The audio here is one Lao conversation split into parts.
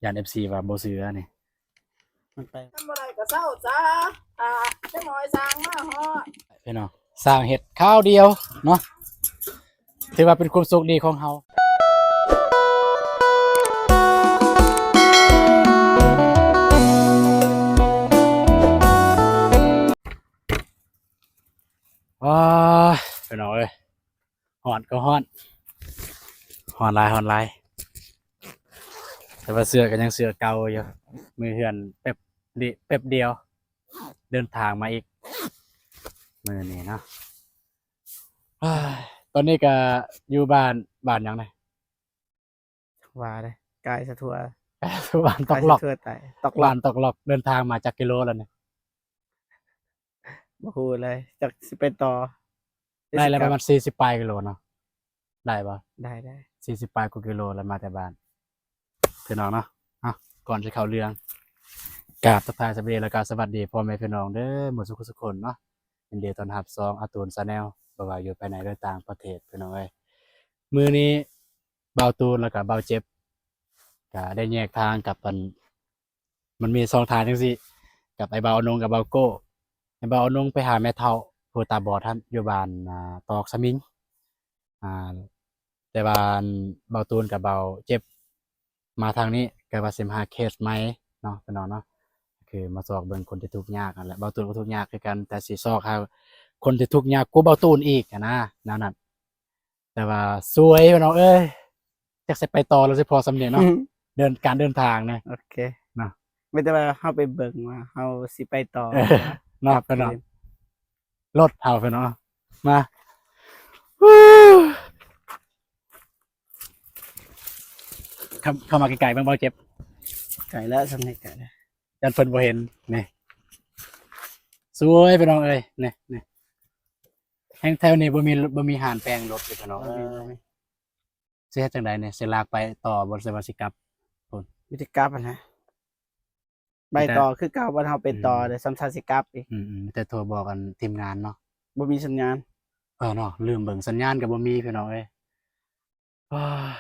ຢ້ານເອັຟຊີວ່າບໍ່ເຊື່ອນີ້ ມັນໄປ ມັນບໍ່ໄດ້ກໍເຊົາຊະ ອ່າ ຈັກໜ້ອຍຊ່າງມາຮອດ ພີ່ນ້ອງ ຊ່າງເຮັດຄາວດຽວເນາະ ຖືວ່າເປັນຄວາມໂຊກດີຂອງເຮົາ. ວ້າ ພີ່ນ້ອງເອີຍ ຮ້ອນກໍຮ້ອນ ຮ້ອນຫຼາຍ ຮ້ອນຫຼາຍ ແຕ່ວ່າເສື້ອກໍຍັງເສື້ອເກົ່າຢູ່ ມື້ເຮືອນແປັບ ແປັບດຽວ ເດີນທາງມາອີກ ມື້ນີ້ເນາະ. ຕອນນີ້ກໍຢູ່ບ້ານ ບ້ານຫຍັງນະ? ວ່າເດ້ ກາຍສະທົວ ບ້ານຕອກລັອກ ຕອກລັອກ ບ້ານຕອກລັອກ ເດີນທາງມາຈັກກິໂລແລ້ວນີ້? ບໍ່ຮູ້ເລີຍ ຈັກຊິໄປຕໍ່ ໄດ້ແລ້ວປະມານສີ່ສິບປາຍກິໂລເນາະ ໄດ້ບໍ່? ໄດ້ ໄດ້ ສີ່ສິບປາຍກວ່າກິໂລແລ້ວ ມາແຕ່ບ້ານ ພີ່ນ້ອງເນາະ. ເອົ້າ ກ່ອນຊິເຂົ້າເລື່ອງ ກາບທັກທາຍສະບາຍດີ ແລ້ວກໍສະຫວັດດີພໍ່ແມ່ພີ່ນ້ອງເດີ ໝົດສູ່ຄົນເນາະ. ຍິນດີຕ້ອນຮັບຊ່ອງອາຕູນ Channel ບໍ່ວ່າຢູ່ພາຍໃນ ຫຼື ຕ່າງປະເທດ ພີ່ນ້ອງເອີຍ. ມື້ນີ້ບ່າວຕູນ ແລ້ວກໍບ່າວເຈັບ ກໍໄດ້ແຍກທາງກັບ ອັນ ມັນມີສອງທາງຈັ່ງຊີ້ ກັບໄອ້ບ່າວອານົງກັບບ່າວໂກ້. ໄອ້ບ່າວອານົງໄປຫາແມ່ເຖົ້າຜູ້ຕາບອດຫັ້ນ ຢູ່ບ້ານ ອ່າ ຕອກສະມິງ ອ່າ ແຕ່ວ່າ ອັນ ບ່າວຕູນກັບບ່າວເຈັບ ມາທາງນີ້ກໍວ່າຊິມາຫາເຄສໃໝ່ເນາະ ພີ່ນ້ອງເນາະ ຄືມາຊອກເບິ່ງຄົນທີ່ທຸກຍາກຫັ້ນແຫຼະ. ບ່າວຕູນກໍທຸກຍາກຄືກັນ ແຕ່ຊິຊອກຫາຄົນທີ່ທຸກຍາກກວ່າບ່າວຕູນອີກຫັ້ນນະ ແນວນັ້ນ. ແຕ່ວ່າສວຍ ພີ່ນ້ອງເອີຍ ຈັກຊິໄປຕໍ່ ຫຼື ຊິພໍສ່ຳນີ້ເນາະ ເດີນ ການເດີນທາງນະ ໂອເຄເນາະ ມີແຕ່ວ່າເຮົາໄປເບິ່ງວ່າເຮົາຊິໄປຕໍ່ ເອີ ເນາະ ພີ່ນ້ອງ. ລົດເຮົາ ພີ່ນ້ອງ ມາ ເຂົ້າ ເຂົ້າມາໃກ້ໆ ເບິ່ງ ບ່າວເຈັບ ໃກ້ແລ້ວ ສ່ຳນີ້ໃກ້ແລ້ວ ຢ້ານເພິ່ນບໍ່ເຫັນ ນີ້ ສວຍ ພີ່ນ້ອງເອີຍ ນີ້ ນີ້ ແຮ່ງແຖວນີ້ບໍ່ມີ ບໍ່ມີຮ້ານແປງລົດເລີຍ ພີ່ນ້ອງເອີຍ. ຊິເຮັດຈັ່ງໃດນີ້ ຊິລາກໄປຕໍ່ບໍ່ ຫຼືວ່າຊິກັບພຸ້ນ? ມີແຕ່ກັບຫັ້ນແຫຼະ ໄປຕໍ່ຄືເກົ່າ ບໍ່ເຮົາໄປຕໍ່ເດ້ ສ່ຳຊາຊິກັບອີກ ອືມ ມີແຕ່ໂທບອກ ອັນ ທີມງານເນາະ ບໍ່ມີສັນຍານ ເອີເນາະ ລືມເບິ່ງ ສັນຍານກໍບໍ່ມີ ພີ່ນ້ອງເອີຍ. ໂອ້ຍ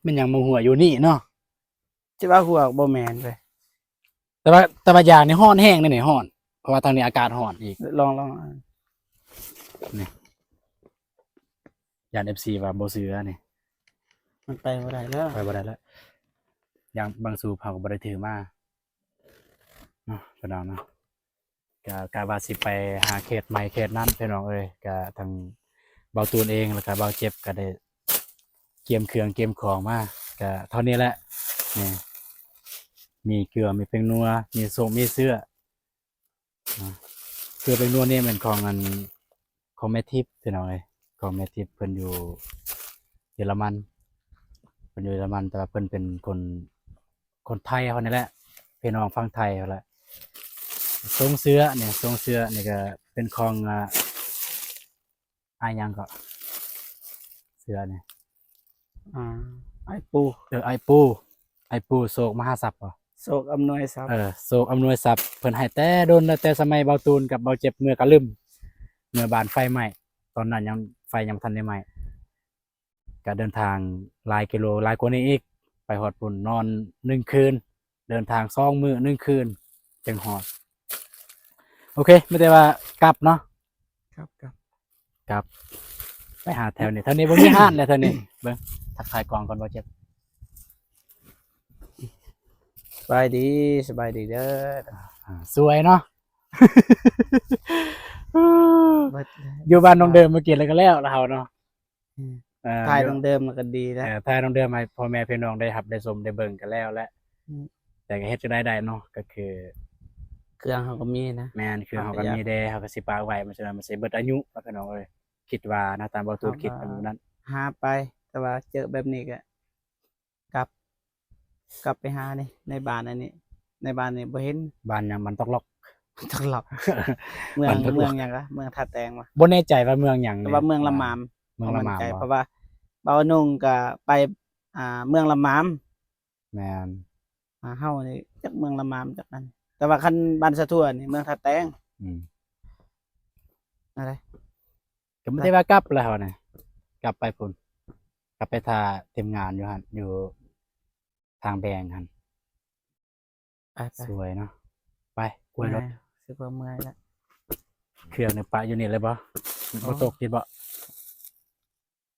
ແມ່ນຫຍັງມາຮົ່ວຢູ່ນີ້ເນາະ? ຊິວ່າຮົ່ວບໍ່ແມ່ນເວີຍ ແຕ່ວ່າ ແຕ່ວ່າຢາງນີ້ຮ້ອນແຮງເດ້ນີ້ ຮ້ອນ ເພາະວ່າທາງນີ້ອາກາດຮ້ອນອີກ ລອງ ລອງ ນີ້ ຢ້ານເອັຟຊີວ່າບໍ່ເຊື່ອນີ້ ມັນໄປບໍ່ໄດ້ແລ້ວ ໄປບໍ່ໄດ້ແລ້ວ ຢ່າງບາງສູບເຮົາກໍບໍ່ໄດ້ຖືມາເນາະ ພີ່ນ້ອງເນາະ. ກະ ກະວ່າຊິໄປຫາເຂດໃໝ່ເຂດນັ້ນ ພີ່ນ້ອງເອີຍ ກະທັງບ່າວຕູນເອງ ແລ້ວກະບ່າວເຈັບກະໄດ້ກຽມເຄື່ອງກຽມຂອງມາ ກະເທົ່ານີ້ແຫຼະ ນີ້ ມີເກືອ ມີແປ້ງນົວ ມີໂຊກ ມີເຊື້ອ ເກືອແປ້ງນົວນີ້ແມ່ນຂອງ ອັນ ຂອງແມ່ທິບ ພີ່ນ້ອງເອີຍ ຂອງແມ່ທິບ ເພິ່ນຢູ່ເຢຍລະມັນ ເພິ່ນຢູ່ເຢຍລະມັນ ແຕ່ວ່າເພິ່ນເປັນຄົນ ຄົນໄທເຮົານີ້ແຫຼະ ພີ່ນ້ອງຝັ່ງໄທເຮົາແຫຼະ. ຊົງເສື້ອນີ້ ຊົງເສື້ອນີ້ກໍເປັນຂອງ ອ່າ ອ້າຍຫຍັງເກາະ ເສື້ອນີ້ ອ່າ ອ້າຍປູ ເອີ ອ້າຍປູ ອ້າຍປູໂຊກມະຫາຊັບບໍ ໂຊກອຳນວຍຊັບ ເອີ ໂຊກອຳນວຍຊັບ ເພິ່ນໃຫ້ແຕ່ດົນແລ້ວ ແຕ່ສະໄໝບ່າວຕູນກັບບ່າວເຈັບເມືອກະລຶມ ເມືອບ້ານໄຟໄໝ້ ຕອນນັ້ນຍັງ ໄຟຍັງບໍ່ທັນໄດ້ໄໝ້. ກະເດີນທາງຫຼາຍກິໂລ ຫຼາຍກວ່ານີ້ອີກ ໄປຮອດພຸ້ນ ນອນໜຶ່ງຄືນ ເດີນທາງສອງມື້ໜຶ່ງຄືນ ຈຶ່ງຮອດ. ໂອເຄ ມີແຕ່ວ່າກັບເນາະ ກັບ ກັບ ກັບ ໄປຫາແຖວນີ້ ແຖວນີ້ບໍ່ມີຮ້ານແລ້ວ ແຖວນີ້ ເບິ່ງ ທັກທາຍກ້ອງກ່ອນ ບ່າວເຈັບ ສະບາຍດີ ສະບາຍດີເດີ ອ່າ ສວຍເນາະ ຢູ່ບ້ານນ້ອງເດີມ ເມື່ອກີ້ແລ້ວກໍແລ້ວລະເຮົາເນາະ ອືມ ເອີ ຖ່າຍນ້ອງເດີມກໍດີແລ້ວ ເອີ ຖ່າຍນ້ອງເດີມໃຫ້ພໍ່ແມ່ພີ່ນ້ອງໄດ້ຮັບໄດ້ຊົມໄດ້ເບິ່ງກັນແລ້ວແຫຼະ ອືມ ແຕ່ກໍເຮັດຈັ່ງໃດໄດ້ເນາະ ກໍຄືເຄື່ອງເຮົາກໍມີນະ ແມ່ນ ເຄື່ອງເຮົາກໍມີແດ່ ເຮົາກໍຊິປະໄວ້ ມັນຊິ ມັນຊິເບິດອາຍຸ ພີ່ນ້ອງເອີຍ ຄິດວ່ານະ ຕາມບ່າວຕູນຄິດແບບນັ້ນ ຫາໄປ ແຕ່ວ່າເຈີແບບນີ້ກໍ ກັບ ກັບໄປຫານີ້ ໃນບ້ານອັນນີ້ ໃນບ້ານນີ້ບໍ່ເຫັນ ບ້ານຫຍັງ ບ້ານຕອກລັອກ ຕອກລັອກ ເມືອງ ເມືອງຫຍັງວະ ເມືອງທ່າແຕງວະ ບໍ່ແນ່ໃຈວ່າເມືອງຫຍັງ ແຕ່ວ່າເມືອງລະໝາມ ເມືອງລະໝາມ ບໍ່ແນ່ໃຈ ເພາະວ່າບ່າວນຸ່ງກໍໄປ ອ່າ ເມືອງລະໝາມ ແມ່ນ ອ່າ ເຮົານີ້ຈັກເມືອງລະໝາມຈັກອັນ ແຕ່ວ່າຄັນບ້ານສະທົວນີ້ເມືອງທ່າແຕງ ອືມ ອັນໃດ ກໍບໍ່ໄດ້ວ່າກັບແລ້ວເຮົານະ ກັບໄປພຸ້ນ ກັບໄປຖ້າທີມງານຢູ່ຫັ້ນ ຢູ່ທາງແບງຫັ້ນ. ໄປໆ ສວຍເນາະ. ໄປ ກວຍລົດ. ເມື່ອຍ ຮູ້ສຶກວ່າເມື່ອຍແລ້ວ. ເຄື່ອງນີ້ປະຢູ່ນີ້ເລີຍບໍ່? ໂອ້ ບໍ່ຕົກຕິບໍ່?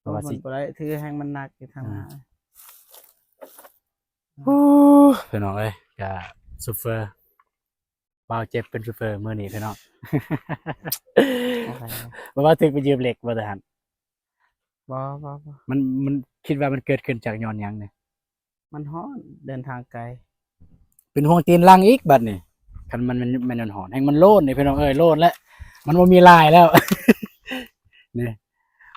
ເພາະວ່າ ໂອ້ ມັນຊິບໍ່ໄດ້ ຖືແຮງມັນໜັກຢູ່ທາງ ອ່າ ໜ້າ. ໂອ້ ພີ່ນ້ອງເອີຍ ກະໂຊເຟີ ບ່າວເຈັບເປັນໂຊເຟີມື້ນີ້ພີ່ນ້ອງ. ໂອ້ຍ ບໍ່ວ່າຖືກໄປຢືມເຫຼັກບໍ່ແຕ່ຫັ້ນ? ບໍ່ ບໍ່ ບໍ່. ມັນ ມັນຄິດວ່າມັນເກີດຂຶ້ນຈາກຍ້ອນຫຍັງນີ້? ມັນຮ້ອນ ເດີນທາງໄກ. ເປັນຫ່ວງຕີນຫຼັງອີກບັດນີ້. ຄັນມັນ ມັນ ມັນຍ້ອນຮ້ອນ ແຮງມັນໂລນນີ້ພີ່ນ້ອງເອີຍ ໂລນແຫຼະ. ມັນບໍ່ມີລາຍແລ້ວ ນີ້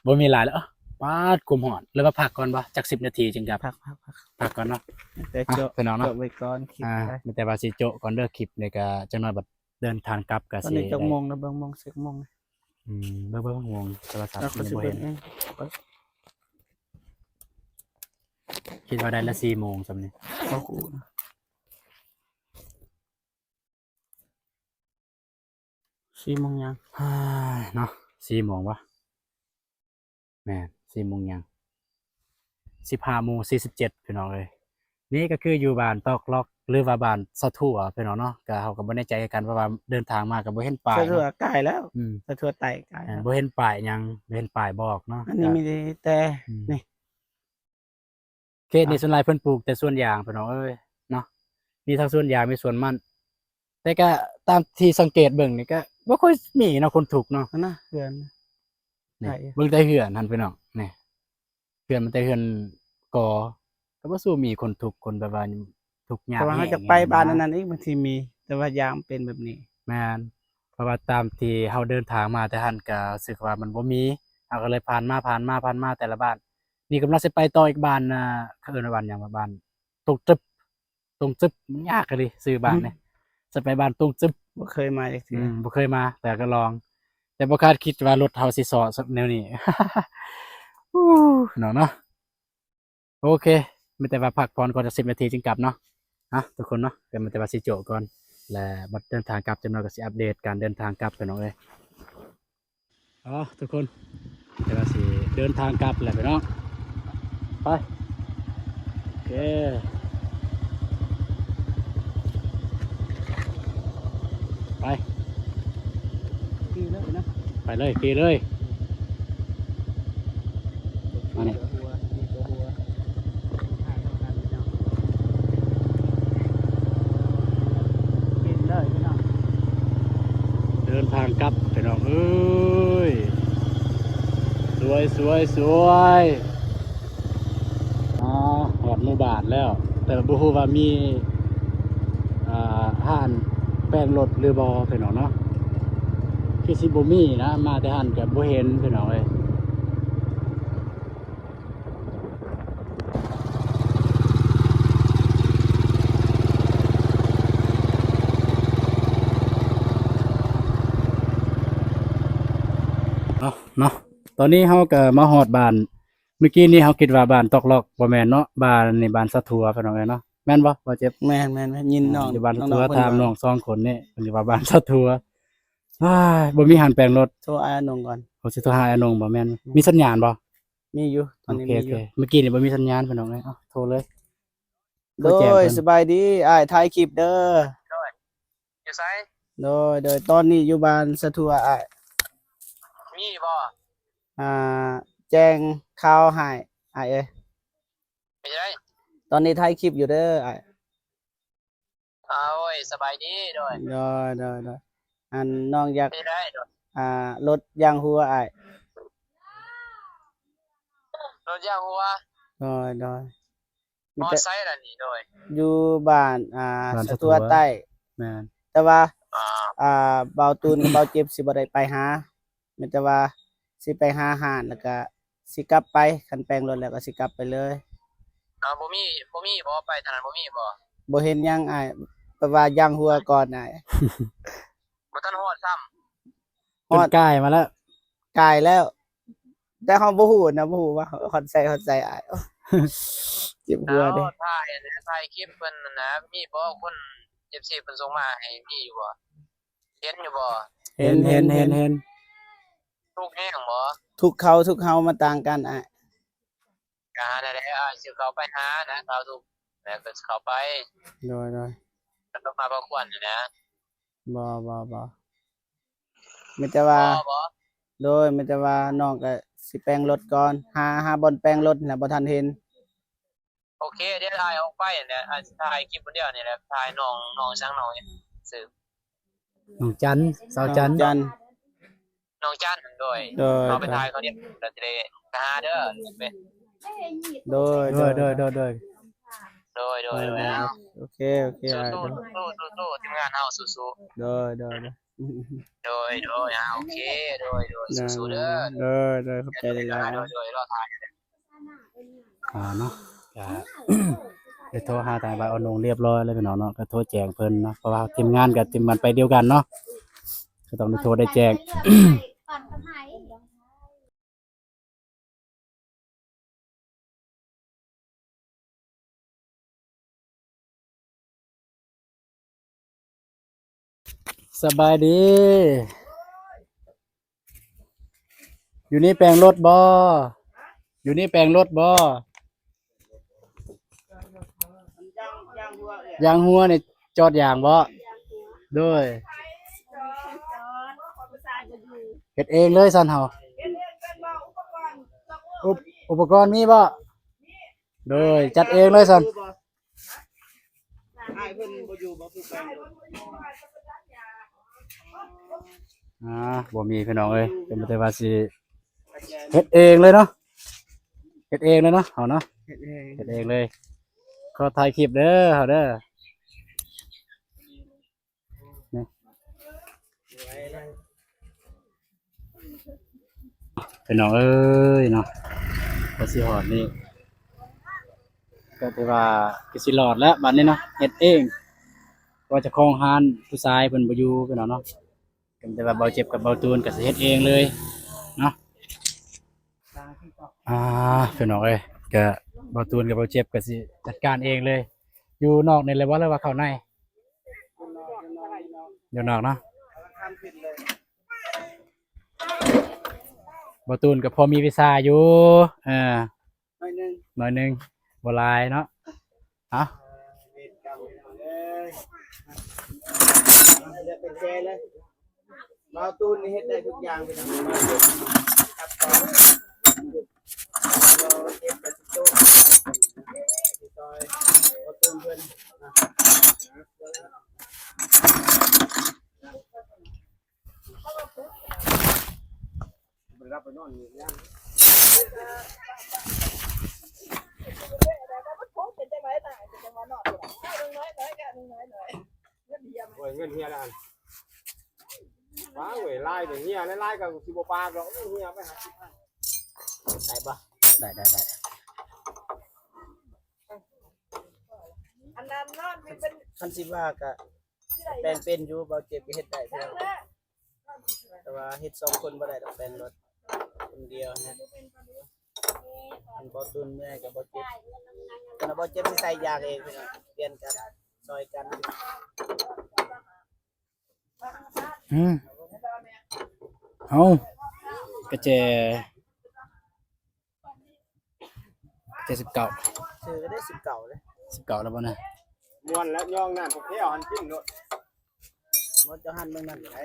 ບໍ່ມີລາຍແລ້ວ. ປາດ ຄວາມຮ້ອນ ຫຼືວ່າພັກກ່ອນບໍ່? ຈັກສິບນາທີຈຶ່ງກັບ. ພັກ ພັກ ພັກ ພັກກ່ອນເນາະ. ແຕ່ ອ່ະ ໂຈະ ພີ່ນ້ອງເນາະ ໂຈະໄວ້ກ່ອນ ຄລິບ ອ່າ ໄປ ມີແຕ່ວ່າຊິໂຈະກ່ອນເດີ ຄລິບນີ້ກະຈັກໜ້ອຍບັດເດີນທາງກັບກະ ຕອນນີ້ ຊິ ຈັກໂມງລະ? ເບິ່ງໂມງ ເຊັກໂມງ ອືມ ເບິ່ງ ເບິ່ງໂມງ ໂທລະສັບ ເອົາ ບໍ່ເຫັນ ເບິ່ງເອງ. ຄິດວ່າໄດ້ລະສີ່ໂມງສ່ຳນີ້ ບໍ່ຮູ້ນະ. ສີ່ໂມງຫຍັງ ເນາະ ສີ່ໂມງວະ? ແມ່ນ ສີ່ໂມງຫຍັງ ສິບຫ້າໂມງສີ່ສິບເຈັດ ພີ່ນ້ອງເອີຍ. ນີ້ກໍຄືຢູ່ບ້ານຕອກລັອກ ຫຼືວ່າບ້ານສະຖົວ ພີ່ນ້ອງເນາະ. ກໍເຮົາກໍບໍ່ແນ່ໃຈຄືກັນ ເພາະວ່າເດີນທາງມາກໍບໍ່ເຫັນປ້າຍ ສະຖົວ ເນາະ ກາຍແລ້ວ ອືມ ສະຖົວໃຕ້ກາຍແລ້ວ ບໍ່ເຫັນປ້າຍຫຍັງ ບໍ່ເຫັນປ້າຍບອກເນາະ. ອັນນີ້ ກໍມີແຕ່ ອືມ ນີ້ ເຂດນີ້ ອ່ະ ສ່ວນຫຼາຍເພິ່ນປູກແຕ່ສວນຢາງ ພີ່ນ້ອງເອີຍເນາະ. ມີທັງສວນຢາງ ມີສວນມັນ ແຕ່ກະຕາມທີ່ສັງເກດເບິ່ງນີ້ກະບໍ່ຄ່ອຍມີເນາະ ຄົນທຸກເນາະ. ຫັ້ນນະ ເຮືອນ ນີ້ ໃກ້ ເບິ່ງແຕ່ເຮືອນຫັ້ນ ພີ່ນ້ອງ ນີ້ ເຮືອນມັນແຕ່ເຮືອນກໍ ກໍບໍ່ສູ້ມີຄົນທຸກ ຄົນແບບວ່າທຸກຍາກ. ແຕ່ວ່າເຮົາຢາກໄປບ້ານອັນນັ້ນອີກ ບາງທີມີ ແຕ່ວ່າຢາກເປັນແບບນີ້. ແມ່ນ ເພາະວ່າຕາມທີ່ເຮົາເດີນທາງມາແຕ່ຫັ້ນກະຮູ້ສຶກວ່າມັນບໍ່ມີ ເຮົາກໍເລີຍຜ່ານມາ ຜ່ານມາ ຜ່ານມາແຕ່ລະບ້ານ. ນີ້ກຳລັງຊິໄປຕໍ່ອີກບ້ານ ອ່າ ເຂົາເອີ້ນວ່າບ້ານຫຍັງວະ ບ້ານຕົງຕຶບ ຕົງຕຶບ ມັນຍາກອີ່ຫຼີຊື່ບ້ານນີ້ ອືມ ຊິໄປບ້ານຕົງຕຶບ ບໍ່ເຄີຍມາຈັກເທື່ອ ອືມ ບໍ່ເຄີຍມາ ແຕ່ກໍລອງ ແຕ່ບໍ່ຄາດຄິດວ່າລົດເຮົາຊິເຊາະແນວນີ້ ອູ້ ເນາະ ເນາະ. ໂອເຄ ມີແຕ່ວ່າພັກຜ່ອນກ່ອນຈັກສິບນາທີຈຶ່ງກັບເນາະ. ອ່ະ ທຸກຄົນເນາະ ກໍມີແຕ່ວ່າຊິໂຈະກ່ອນ ແລະ ບັດເດີນທາງກັບ ຈັກໜ້ອຍກໍຊິອັບເດດການເດີນທາງກັບ ພີ່ນ້ອງເອີຍ. ອໍ ທຸກຄົນ ແຕ່ວ່າຊິເດີນທາງກັບແລ້ວພີ່ນ້ອງ. ໄປ ໂອເຄ ໄປ ຂີ່ເລີຍນະ ໄປເລີຍ ຂີ່ເລີຍ ມານີ້. ເດີນທາງກັບພີ່ນ້ອງເອີຍ ສວຍ ສວຍ ສວຍ. ອ່າ ຮອດໝູ່ບ້ານແລ້ວ ແຕ່ບໍ່ຮູ້ວ່າມີ ອ່າ ຮ້ານແປງລົດຫຼືບໍ່ພີ່ນ້ອງເນາະ. ຄືຊິບໍ່ມີນະ ມາແຕ່ຫັ້ນກໍບໍ່ເຫັນພີ່ນ້ອງເອີຍ. ເນາະ ເນາະ ຕອນນີ້ເຮົາກໍມາຮອດບ້ານ ເມື່ອກີ້ນີ້ເຮົາຄິດວ່າບ້ານຕອກລັອກ ບໍ່ແມ່ນເນາະ ບ້ານນີ້ບ້ານສະຖົວ ພີ່ນ້ອງເອີຍເນາະ ແມ່ນບໍ່ ບໍ່ເຈັບ? ແມ່ນໆໆ ຍິນນ້ອງ ຢູ່ບ້ານສະຖົວ ຖາມນ້ອງສອງຄົນນີ້ ເພິ່ນວ່າບ້ານສະຖົວ. ອ້າຍ ບໍ່ມີຮ້ານແປງລົດ ໂທຫາອ້າຍນົງກ່ອນ. ໂອ້ ຊິໂທຫາອ້າຍນົງບໍ່? ແມ່ນ ມີສັນຍານບໍ່? ມີຢູ່ ຕອນນີ້ມີຢູ່. ໂອເຄ ເມື່ອກີ້ນີ້ບໍ່ມີສັນຍານ ພີ່ນ້ອງເອີຍ. ເອົ້າ ໂທເລີຍ. ໂດຍ ສະບາຍດີອ້າຍ ຖ່າຍຄລິບເດີ. ໂດຍ ຢູ່ໃສ? ໂດຍ ໂດຍ ຕອນນີ້ຢູ່ບ້ານສະຖົວອ້າຍ. ມີບໍ່? ອ່າ ແຈ້ງຂ່າວໃຫ້ອ້າຍເອີຍ. ເປັນຈັ່ງໃດ? ຕອນນີ້ຖ່າຍຄລິບຢູ່ເດີອ້າຍ. ໂອ້ຍ ສະບາຍດີ. ໂດຍ ໂດຍ ໂດຍ ໂດຍ. ອັນ ນ້ອງຢາກ ເປັນຈັ່ງໃດ? ໂດຍ ອ່າ ລົດຢາງຮົ່ວອ້າຍ. ລົດຢາງຮົ່ວ? ໂດຍ ໂດຍ. ມາແຕ່ ຮອດໃສລະນີ້? ໂດຍ ຢູ່ບ້ານ ອ່າ ບ້ານສະຖົວໃຕ້. ແມ່ນ ແຕ່ວ່າ ອ່າ ອ່າ ບ່າວຕູນກັບບ່າວເຈັບຊິບໍ່ໄດ້ໄປຫາ ມີແຕ່ວ່າຊິໄປຫາຮ້ານ ແລ້ວກະຊິກັບໄປ ຄັນແປງລົດແລ້ວກໍຊິກັບໄປເລີຍ. ເອົາ ບໍ່ມີ ບໍ່ມີບໍ່? ໄປທາງນັ້ນບໍ່ມີບໍ່? ບໍ່ເຫັນຫຍັງອ້າຍ ແປວ່າຢາງຮົ່ວກ່ອນອ້າຍ. ບໍ່ທັນຮອດຊ້ຳ. ຈົນກາຍມາແລ້ວ ກາຍແລ້ວ ແຕ່ເຮົາບໍ່ຮູ້ນະ ບໍ່ຮູ້ວ່າຮອດໃສ ຮອດໃສອ້າຍ. ເຈັບຫົວເດ້. ເອົາ ຖ່າຍ ຖ່າຍຄລິບເພິ່ນນະ ມີບໍ່ຄົນ ເອັຟຊີ ເພິ່ນສົ່ງມາໃຫ້ ມີຢູ່ບໍ່? ເຫັນຢູ່ບໍ່? ເຫັນ ເຫັນ ເຫັນ ເຫັນ ເຫັນ. ທຸກແຮງບໍ່? ທຸກເຂົາ ທຸກເຮົາ ມັນຕ່າງກັນອ້າຍ. ເ ຫານັ້ນແຫຼະ ອ້າຍຊິເຂົ້າໄປຫານະ ເຂົ້າທຸກ ແລ້ວກໍເຂົ້າໄປ ໂດຍໆ ແລ້ວກໍມາພັກຜ່ອນນະ ບໍ່ ບໍ່ ບໍ່ ມີແຕ່ວ່າ ບໍ່ ບໍ່ ໂດຍ ມີແຕ່ວ່ານ້ອງກໍຊິແປງລົດກ່ອນ ຫາ ຫາບ່ອນແປງລົດແຫຼະ ບໍ່ທັນເຫັນ. ໂອເຄ ດຽວອ້າຍອອກໄປແຫຼະ ອ້າຍຊິຖ່າຍຄລິບຄົນດຽວນີ້ແຫຼະ ຖ່າຍນ້ອງ ນ້ອງຫຍັງ ນ້ອງຫຍັງຊື່ ນ້ອງຈັນ ສາວຈັນ ນ້ອງຈັນ ນ້ອງຈັນ ໂດຍ ໂດຍ ເຮົາໄປ ໂດຍ ຖ່າຍເຂົາເດ ກໍຊິໄດ້ໄປຫາເດີ ໂດຍ ໂດຍ ໂດຍ ໂດຍ ໂດຍ ໂດຍ ໂດຍ ໂດຍ ໂດຍ ໂດຍ ໂດຍ ໂດຍ ໂອເຄ ໂອເຄ ສູ້ໆ ສູ້ໆ ທີມງານເຮົາສູ້ໆ ໂດຍ ໂດຍ ໂດຍ ໂດຍ ໂດຍ ອ່າ ໂອເຄ ໂດຍ ໂດຍ ສູ້ໆເດີ ໂດຍ ໂດຍ ຂອບໃຈຫຼາຍໆ ໂດຍ ໂດຍ ລໍຖ້າຢູ່ເດີ ອ່າ ເນາະ ກະໄດ້ໂທຫາທາງບ່າວອານົງຮຽບຮ້ອຍແລ້ວພີ່ນ້ອງເນາະ ກະໂທແຈ້ງເພິ່ນເນາະ ເພາະວ່າທີມງານກະທີມງານໄປດຽວກັນເນາະ ກະຕ້ອງໄດ້ໂທໄດ້ແຈ້ງ. ສະບາຍດີ ຢູ່ນີ້ແປງລົດບໍ່? ຢູ່ນີ້ແປງລົດບໍ່? ຢາງຫົວນີ້ຈອດຢາງບໍ່? ໂດຍ ເຮັດເອງເລີຍຊັ້ນເຮົາ ອຸປະ ອຸປະກອນມີບໍ່? ໂດຍ ຈັດເອງເລີຍຊັ້ນ ອ້າຍເພິ່ນບໍ່ຢູ່ບໍ່? ອ່າ ບໍ່ມີພີ່ນ້ອງເອີຍ ເປັນແຕ່ວ່າຊິເຮັດເອງເລີຍເນາະ ເຮັດເອງເລີຍເນາະ ເຮົາເນາະ ເຮັດເອງ ເຮັດເອງເລີຍ ຂໍຖ່າຍຄລິບເດີ ເຮົາເດີ ນີ້ ພີ່ນ້ອງເອີຍເນາະ ກວ່າຊິຮອດນີ້ ກໍຖືວ່າຄືຊິລອດແລ້ວບາດນີ້ເນາະ ເຮັດເອງ ເພາະວ່າເຈົ້າຂອງຮ້ານຜູ້ຊາຍເພິ່ນບໍ່ຢູ່ພີ່ນ້ອງເນາະ ກໍມີແຕ່ວ່າເບົາເຈັບກັບເບົາຕູນກໍຊິເຮັດເອງເລີຍເນາະ. ອ່າ ພີ່ນ້ອງເອີຍ ກະເບົາຕູນກັບເບົາເຈັບກະຊິຈັດການເອງເລີຍ ຢູ່ນອກນີ້ແຫຼະບໍ່ ຫຼືວ່າເຂົ້າໃນ? ຢູ່ນອກເນາະ ເບົາຕູນກະພໍມີວິຊາຢູ່ ເອີ ໜ້ອຍໜຶ່ງ ໜ້ອຍໜຶ່ງ ບໍ່ຫຼາຍເນາະ. ເອົາ ເຮັດກັນເລີຍ ເລືອກເປັນແຊເລີຍ ບ່າວຕູນນີ້ເຮັດໄດ້ທຸກຢ່າງພີ່ນ້ອງ ຈັບຕ້ອງ ເກັບກະຊິໂຕະ ຊິຊ່ອຍບ່າວຕູນເພິ່ນນະ. ໂອ້ຍ ເງິນເຮຍແລ້ວຫັ້ນ ວ້າເວີຍ ຫຼາຍເດ້ ເຮຍຫຼາຍໆ ກໍຊິບໍ່ປາກດອກ ເຮຍໄປຫາສິບພັນ ໄດ້ບໍ່? ໄດ້ ໄດ້ ໄດ້ ອັນນັ້ນນອນມີເປັນ ຄັນຊິວ່າກະ ແປງເປັນຢູ່ ເບົາເຈັບກໍເຮັດໄດ້ ແຕ່ວ່າເຮັດສອງຄົນບໍ່ໄດ້ດອກ ແປງລົດຄົນດຽວນະ ອັນເບົາຕູນເມື່ອຍກໍເບົາເຈັບ ຄັນເບົາເຈັບຊິໃສ່ຢາງເອງ ພີ່ນ້ອງ ປ່ຽນກັນ ຊ່ອຍກັນ. ອືມ ເອົາ ກະແຈ ເຈັດສິບເກົ້າ ຊື່ກໍໄດ້ສິບເກົ້າເດ້ ສິບເກົ້າແລ້ວບໍ່ນະ? ມ່ວນແລ້ວ ຍ່ອງນ້ຳພວກແກ້ວຫັ້ນກິນໂລດ ໝົດເຈົ້າຫັ້ນເບິ່ງນັ້ນກໍໄດ້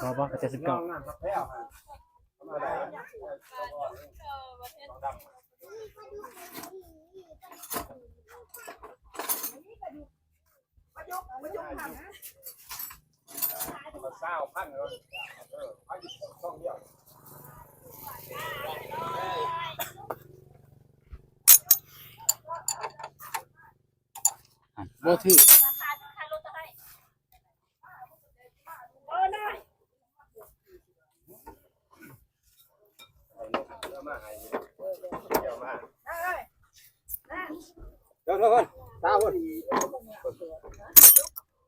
ພໍບໍ່ ເຈັດສິບເກົ້າ ນ້ຳພວກແກ້ວຫັ້ນ ບໍ່ຖືກ ເດີ ເດີ ເດີ ຕາເພິ່ນ ຕາເພິ່ນ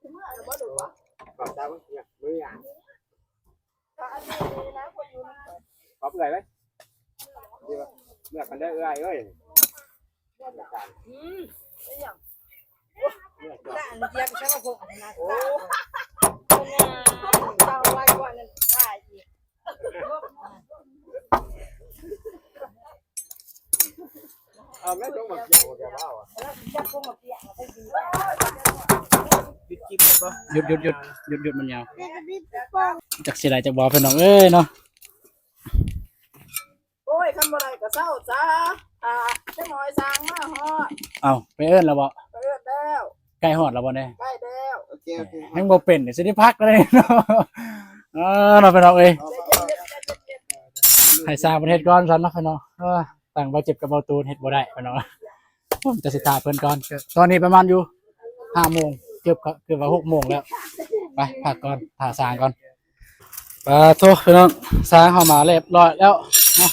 ເມື່ອຍ ເມື່ອຍ ຂອບເອື້ອຍໄວ້ ເມື່ອກັນເດີເອື້ອຍເອີຍ. ອືມ ອີຫຍັງ ໂອ້ ເຈົ້າໄວກວ່ານັ້ນ ຕາຍອີກ. ຢຸດຄລິບກ່ອນບໍ່? ຢຸດ ຢຸດ ຢຸດ ຢຸດ ຢຸດ ມັນຍາວ. ຈັກຊິໄດ້ຈັກບໍ່ພີ່ນ້ອງເອີຍເນາະ. ໂອ້ຍ ຄັນບໍ່ໄດ້ກໍເຊົາຊະ. ອ່າ ຈັກໜ້ອຍຊ່າງມາຮອດ. ເອົ້າ ໄປເອີ້ນແລ້ວບໍ່? ໄປເອີ້ນແລ້ວ. ໃກ້ຮອດແລ້ວບໍ່ນີ້? ໃກ້ແລ້ວ. ໂອເຄ ໂອເຄ ຍັງບໍ່ເປັນ ຊິໄດ້ພັກເລີຍເນາະ. ເອີ ເນາະພີ່ນ້ອງເອີຍ ໃຫ້ຊ່າງເພິ່ນເຮັດກ່ອນຊັ້ນເນາະພີ່ນ້ອງ. ເອີ ຕັ້ງບ່າວເຈັບກັບບ່າວຕູນເຮັດບໍ່ໄດ້ພີ່ນ້ອງ. ໂອ້ ຈະຊິຖ້າເພິ່ນກ່ອນ. ຕອນນີ້ປະມານຢູ່ຫ້າໂມງ ເກືອບ ເກືອບວ່າຫົກໂມງແລ້ວ. ໄປພັກກ່ອນ ຖ້າຊ່າງກ່ອນ. ປາໂທ້ ພີ່ນ້ອງ ຊ່າງເຮົາມາຮຽບຮ້ອຍແລ້ວເນາະ.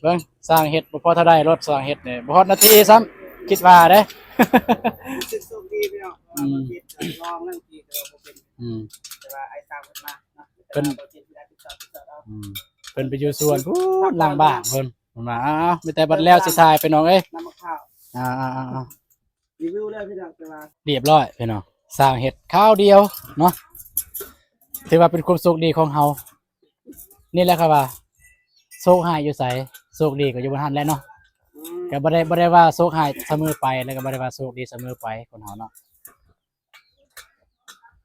ເບິ່ງ ຊ່າງເຮັດບໍ່ພໍເທົ່າໃດ ລົດຊ່າງເຮັດນີ້ ບໍ່ຮອດນາທີຊ້ຳ ຄິດວ່າເດ້. ຮູ້ສຶກໂຊກດີພີ່ນ້ອງ ອືມ ວ່າບໍ່ເປັນ ລອງນັ້ນທີ່ ແຕ່ວ່າບໍ່ເປັນ ອືມ ແຕ່ວ່າອ້າຍຊ່າງເພິ່ນມາເນາະ ເພິ່ນ ແຕ່ວ່າບໍ່ເປັນ ທີ່ໄດ້ຕິດຕໍ່ ຕິດຕໍ່ເອົາ ອືມ ເພິ່ນໄປຢູ່ສວນພຸ້ນ ຫຼັງບ້ານເພິ່ນ. ເພິ່ນວ່າ ອ້າວ ມີແຕ່ບັດແລ້ວຊິຖ່າຍພີ່ນ້ອງເອີຍ ນ້ຳໝາກພ້າວ ອ່າໆໆ ຣີວິວເລີຍພີ່ນ້ອງ. ແຕ່ວ່າຮຽບຮ້ອຍພີ່ນ້ອງ ຊ່າງເຮັດຄາວດຽວເນາະ ຖືວ່າເປັນຄວາມໂຊກດີຂອງເຮົາ. ນີ້ແຫຼະເຂົາວ່າ ໂຊກຮ້າຍຢູ່ໃສ ໂຊກດີກໍຢູ່ບ່ອນຫັ້ນແຫຼະເນາະ. ອືມ ກໍບໍ່ໄດ້ ບໍ່ໄດ້ວ່າໂຊກຮ້າຍສະເໝີໄປ ແລ້ວກໍບໍ່ໄດ້ວ່າໂຊກດີສະເໝີໄປ ຄົນເຮົາເນາະ.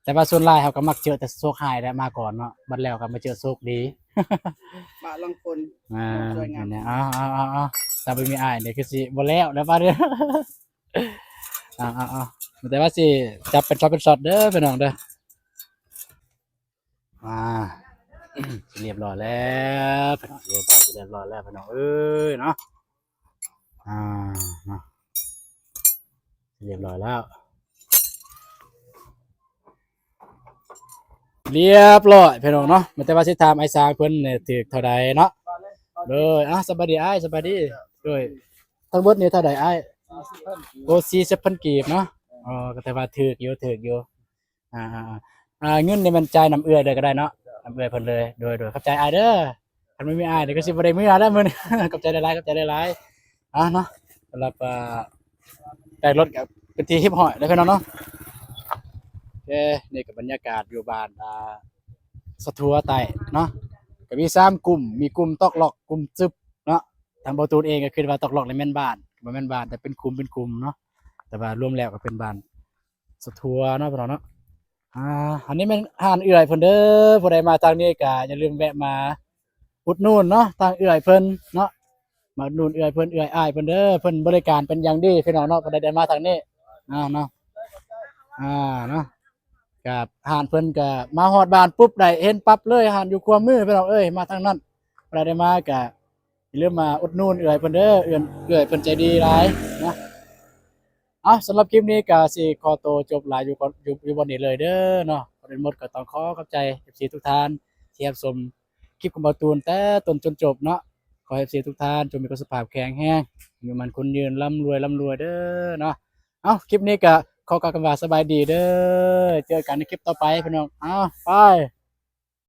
ແຕ່ວ່າສ່ວນຫຼາຍເຮົາກໍມັກເຈີແຕ່ໂຊກຮ້າຍແຫຼະມາກ່ອນເນາະ ບັດແລ້ວກໍມາເຈີໂຊກດີ ບາງຄົນ ອ່າ ຊ່ວຍງານ ເອົາໆໆໆ ຖ້າບໍ່ມີອ້າຍນີ້ຄືຊິບໍ່ແລ້ວແລ້ວບາດນີ້. ເອົາໆໆ ແຕ່ວ່າຊິຈັບເປັນຊັອດເປັນຊັອດເດີພີ່ນ້ອງເດີ. ອ່າ ຮຽບຮ້ອຍແລ້ວ ຮຽບ ຮຽບຮ້ອຍແລ້ວພີ່ນ້ອງເອີຍເນາະ. ອ່າ ເນາະ ຮຽບຮ້ອຍແລ້ວ ຮຽບຮ້ອຍພີ່ນ້ອງເນາະ. ແຕ່ວ່າຊິຖາມອ້າຍຊ່າງເພິ່ນນີ້ຖືກເທົ່າໃດເນາະ. ໂດຍ ອ່າ ສະບາຍດີອ້າຍ ສະບາຍດີ. ໂດຍ ທັງໝົດນີ້ເທົ່າໃດອ້າຍ? ໂອ້ ສີ່ສິບພັນກີບເນາະ. ອໍ ກໍຖືວ່າຖືກຢູ່ ຖືກຢູ່. ອ່າໆໆ ເງິນນີ້ແມ່ນຈ່າຍນຳເອື້ອຍເລີຍກໍໄດ້ເນາະ ນຳເອື້ອຍເພິ່ນເລີຍ. ໂດຍ ໂດຍ ຂອບໃຈອ້າຍເດີ. ຄັນບໍ່ມີອ້າຍນີ້ກໍຊິບໍ່ໄດ້ເມືອແລ້ວມື້ນີ້. ຂອບໃຈຫຼາຍໆ ຂອບໃຈຫຼາຍໆ. ອ່າ ເນາະ ສຳລັບ ອ່າ ແຕ່ງລົດກໍເປັນທີ່ຮຽບຮ້ອຍແລ້ວພີ່ນ້ອງເນາະ. ໂອເຄ ນີ້ກໍບັນຍາກາດຢູ່ບ້ານ ອ່າ ສະທົວໃຕ້ເນາະ ກໍມີສາມກຸ່ມ ມີກຸ່ມຕອກລັອກ ກຸ່ມຈຶບເນາະ. ທາງບ່າວຕູນເອງກໍຄິດວ່າຕອກລັອກນີ້ແມ່ນບ້ານ ບໍ່ແມ່ນບ້ານ ແຕ່ເປັນກຸ່ມ ເປັນກຸ່ມເນາະ ແຕ່ວ່າລວມແລ້ວກໍເປັນບ້ານ ສະທົວເນາະ ພີ່ນ້ອງເນາະ. ອ່າ ອັນນີ້ແມ່ນຮ້ານເອື້ອຍເພິ່ນເດີ ຜູ້ໃດມາທາງນີ້ກໍຢ່າລືມແວະມາອຸດໜູນເນາະ ທາງເອື້ອຍເພິ່ນເນາະ ມາອຸດໜູນເອື້ອຍເພິ່ນ ເອື້ອຍອ້າຍເພິ່ນເດີ. ເພິ່ນບໍລິການເປັນຢ່າງດີພີ່ນ້ອງເນາະ ຜູ້ໃດໄດ້ມາທາງນີ້ ອ່າ ເນາະ ອ່າ ເນາະ. ກັບຮ້ານເພິ່ນກໍມາຮອດບ້ານປຸບ ໄດ້ເຫັນປັບເລີຍ ຮ້ານຢູ່ຂວາມືພີ່ນ້ອງເອີຍ. ມາທາງນັ້ນ ຜູ້ໃດໄດ້ມາກໍຢ່າລືມມາອຸດໜູນເອື້ອຍເພິ່ນເດີ ເອື້ອຍ ເອື້ອຍເພິ່ນໃຈດີຫຼາຍເນາະ. ເອົາ ສຳລັບຄລິບນີ້ກໍຊິຂໍໂຕຈົບລາຍຢູ່ ຢູ່ ຢູ່ບ່ອນນີ້ເລີຍເດີເນາະ. ກ່ອນອື່ນໝົດກໍຕ້ອງຂໍຂອບໃຈເອັຟຊີທຸກທ່ານທີ່ຮັບຊົມຄລິບຂອງບ່າວຕູນແຕ່ຕົ້ນຈົນຈົບເນາະ. ຂໍໃຫ້ເອັຟຊີທຸກທ່ານຈົ່ງມີສຸຂະພາບແຂງແຮງ ອາຍຸໝັ້ນຂວັນຍືນ ລ່ຳລວຍ ລ່ຳລວຍເດີເນາະ. ເອົາ ຄລິບນີ້ກໍຂໍກ່າວຄຳວ່າສະບາຍດີເດີ. ເຈີກັນໃນຄລິບຕໍ່ໄປພີ່ນ້ອງ. ເອົາ ໄປ.